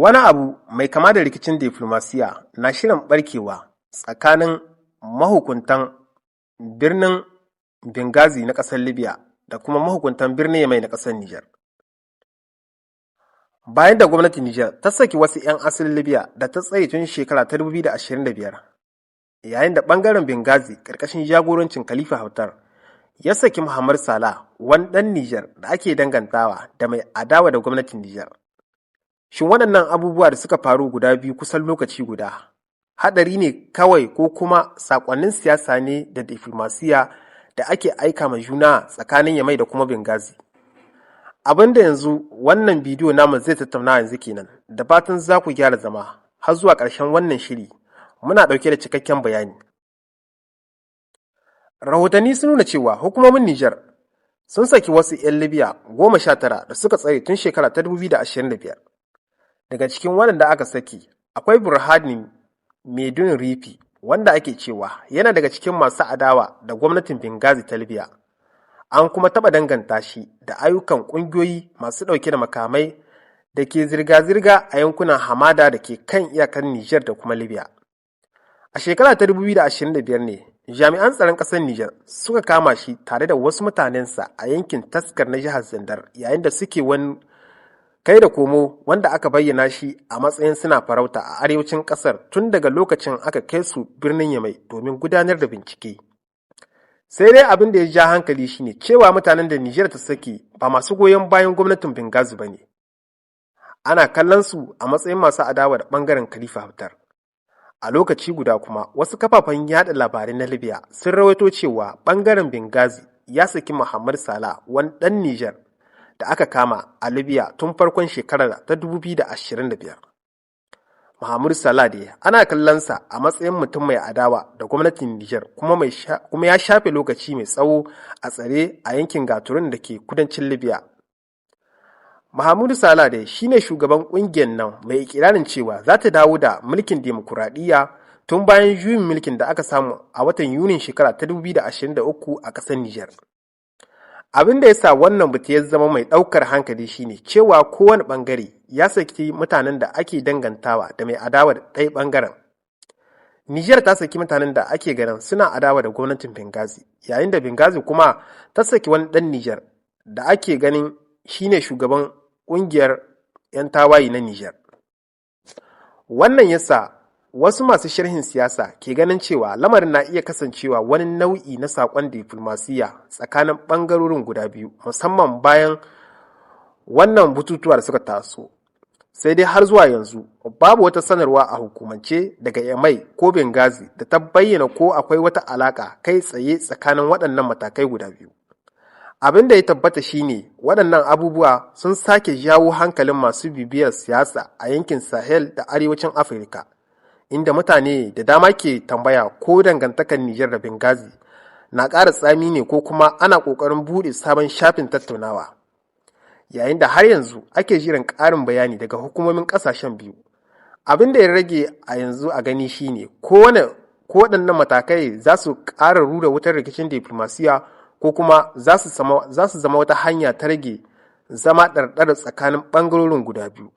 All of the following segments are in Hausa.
Wani abu mai kama da rikicin diflomasiyya na shirin ɓarkewa tsakanin mahukuntan birnin Benghazi na ƙasar Libya da kuma mahukuntan birnin Yamai na ƙasar Nijar. Bayan da gwamnatin Nijar ta saki wasu 'yan asalin Libya da ta tsare tun shekara ta 2025, yayin da ɓangaren Benghazi ƙarƙashin jagorancin Khalifa Haftar ya saki Muhammad Salah, wani ɗan Nijar da ake dangantawa da mai adawa da gwamnatin Nijar. Shin waɗannan abubuwa da suka faru guda biyu kusan lokaci guda, haɗari ne kawai ko kuma saƙonnin siyasa ne da diflomasiyya da ake aika ma juna tsakanin Yamai da kuma Benghazi? Abin da yanzu wannan bidiyo namu zai tattauna yanzu kenan, da fatan za ku gyara zama har zuwa ƙarshen wannan shiri, muna ɗauke da cikakken bayani. Rahotanni sun nuna cewa hukumomin Nijar sun saki wasu 'yan Libya 19 da suka tsare tun shekara ta 2025. Daga cikin waɗanda aka saki akwai Burhani Medun Rifi, wanda ake cewa yana daga cikin masu adawa da gwamnatin Benghazi ta Libya. An kuma taɓa danganta shi da ayyukan ƙungiyoyi masu ɗauke da makamai da ke zirga-zirga a yankunan hamada da ke kan iyakar Nijar da kuma Libya. A shekara ta 2025 ne jami'an tsaron ƙasar Nijar suka kama shi tare da wasu mutanensa a yankin Taskar na jihar Zandar, yayin da suke wani kai da komo wanda aka bayyana shi a matsayin suna farauta a arewacin ƙasar. Tun daga lokacin aka kai su birnin Yamai domin gudanar da bincike. Sai dai abin da ya ja hankali shine cewa mutanen da Nijar ta saki ba masu goyon bayan gwamnatin Benghazi ba ne. Ana kallon su a matsayin masu adawa da ɓangaren Khalifa Haftar. A lokaci guda kuma, wasu kafafen yada labarai na Libya sun rawaito cewa ɓangaren Benghazi ya saki Muhammad Salah, wani ɗan Nijar da aka kama a Libya tun farkon shekarar ta 2025. Muhammad Salah dai ana kallonsa a matsayin mutum mai adawa da gwamnatin Nijar, kuma ya shafe lokaci mai tsawo a tsare a yankin Gaturin da ke kudancin Libya. Muhammadu Salah dai shine shugaban kungiyar nan mai ikirarin cewa za ta dawo da mulkin demokuraɗiyya tun bayan juyin mulkin da aka samu a watan Yunin shekara ta 2023 a ƙasar Nijar. Abin da ya sa wannan batu ya zama mai ɗaukar hankali shine cewa kowane ɓangare ya saki mutanen da ake dangantawa da mai adawa da ɗaya ɓangaren. Nijar ta saki mutanen da ake ganin suna adawa da gwamnatin Benghazi, yayin da Benghazi kuma ta saki wani ɗan Nijar da ake ganin shine shugaban ƙungiyar 'yan tawaye na Nijar. Wannan yasa wasu masu sharhin siyasa ke ganin cewa lamarin na iya kasancewa wani nau'i na saƙon diflomasiyya tsakanin ɓangarorin guda biyu, musamman bayan wannan bututuwa da suka taso. Sai dai har zuwa yanzu babu wata sanarwa a hukumance daga Yamai ko Benghazi da ta bayyana ko akwai wata alaƙa kai tsaye tsakanin waɗannan matakai guda biyu. Abin da ya tabbata shine waɗannan abubuwa sun sake jawo hankalin masu bibiyar siyasa a yankin Sahel da Arewacin Afirka, inda mutane da dama ke tambaya ko dangantakar Nijar da Benghazi na ƙara tsami ne ko kuma ana ƙoƙarin buɗe sabon shafin tattaunawa. Yayin da har yanzu ake jiran ƙarin bayani daga hukumomin ƙasashen biyu, abin da ya rage a yanzu a gani shine ko waɗannan matakai za su ƙara rura wutar rikicin diflomasiyya ko kuma za su zama wata hanya ta rage zama ɗarɗar tsakanin ɓangarorin guda biyu.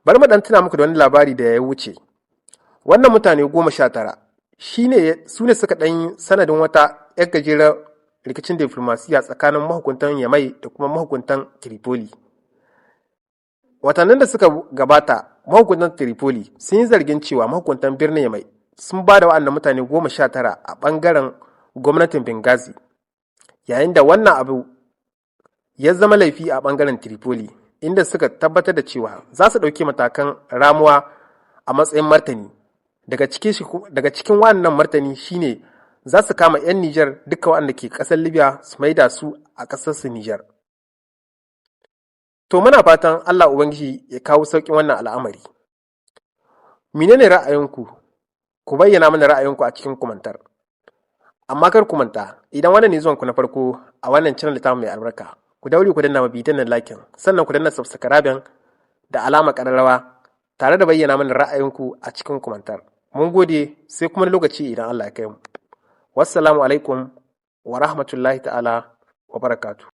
Bari mu ɗan tuna muku da wani labari da ya wuce. Wannan mutane 19 su ne suka ɗan sanadin wata 'yar gajeren rikicin diflomasiyya tsakanin mahukuntan Yamai da kuma mahukuntan Tripoli. Watannin da suka gabata, mahukuntan Tripoli sun yi zargin cewa mahukuntan birnin Yamai sun ba da waɗannan mutane 19 a ɓangaren gwamnatin Benghazi, yayin da wannan abu ya zama laifi a ɓangaren Tripoli, inda suka tabbatar da cewa za su ɗauki matakan ramuwa a matsayin martani. Daga cikin wannan martani shine za su kama 'yan Nijar duka waɗanda ke ƙasar Libya su maida su a ƙasarsu Nijar. To, muna fatan Allah Ubangiji ya kawo sauƙin wannan al'amari. Menene ra'ayinku? Ku bayyana mana ra'ayinku a cikin komantar. Amma kar ku manta, idan wannan ne zuwanku na farko a wannan channel tamu mai albarka, ku daure ku danna bidiyon nan like, sannan ku danna subscribe da alama ƙararrawa, tare da bayyana mana ra'ayinku a cikin komantar. Mun gode, sai kuma lokaci idan Allah ya kai mu. Wassalamu alaikum wa rahmatullahi ta'ala wa barakatuh.